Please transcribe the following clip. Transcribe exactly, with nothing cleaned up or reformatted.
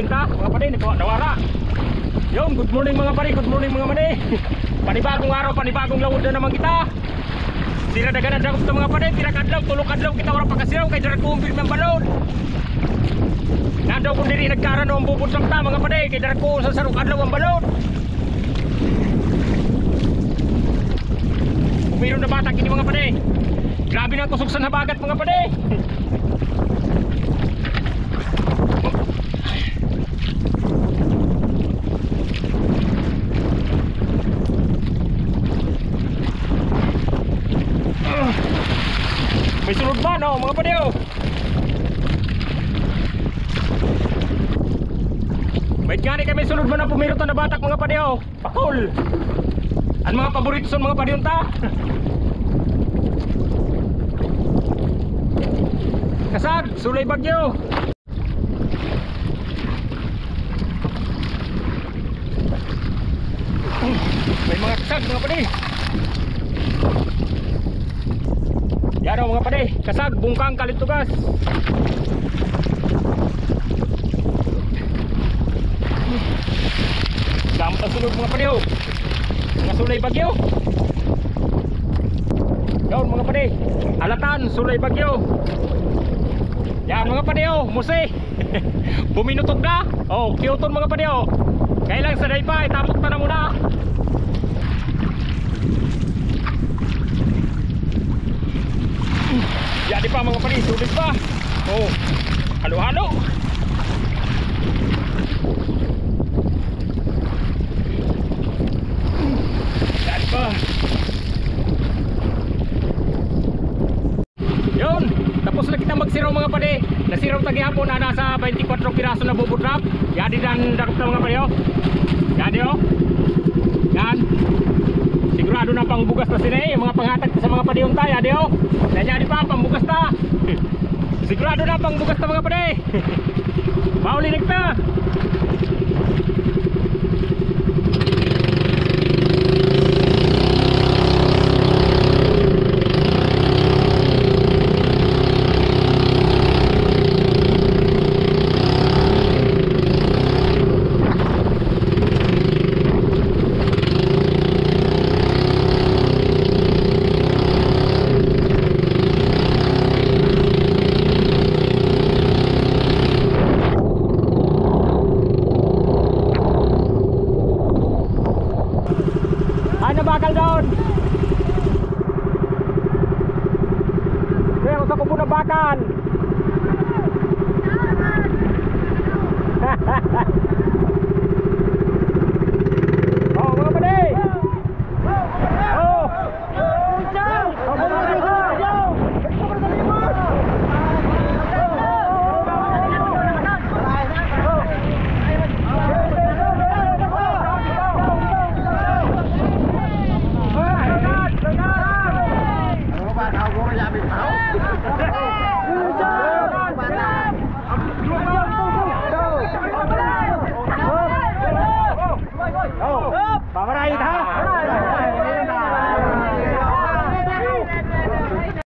Ta, mga padi, nito, nawara. Yun, good morning, mga padi, good morning, mga madi. Panibagong araw, panibagong lawod na naman kita. Sira dagan na dagok ta, mga padi, pira ka adlaw, tulo ka adlaw kita wara pakasiraw, kay dara ko ang pirmi ang balod. Nandaw ko diri nagkarano ang bubudlak ta, mga padi, kay dara ko sa saro ka adlaw ang balod. Pero na batak ini, mga padi. Grabe na kusog sa nabagat, mga padi. May sulod man, oh, mga padi, oh. May gani kay may sulod man ang pumirot na batak, mga padi, oh. Pakul. Ang mga paborito sa mga padi unta. Kasag, sulay bagyo. May mga kasag, mga padi. Yan o, mga padi, kasag, bungkang, kalitugas. Gamit ang sulod, mga padi, oh. Mga sulay bagyo. Yan, mga padi. Alatan, sulay bagyo. Yan, mga padi, oh, musi. Buminutog na. Oh, kiyuton, mga padi, oh. Kailang sa daypa, itapok ta na muna. Yadi pa, mga padi, sulit pa. Oh, halo-halo. Yadi pa. Yun, tapos na kita magsiraw, mga padi. Nasiraw ta gihapon, ana sa baynte kwatro piraso na bubudlak. Yadi dan dakop ta, mga padi, oh. Yadi, oh. Yan. Sigurado na pangbugas ta sini, yung mga pangatag ta sa mga padi unta, yadi, oh. Yan, yadi pa, pangbugas ta. Sigurado na pangbugas ta, mga padi. Mauli na kita. Ay, nabakal doon. Kaya kung sa kubo nabakal.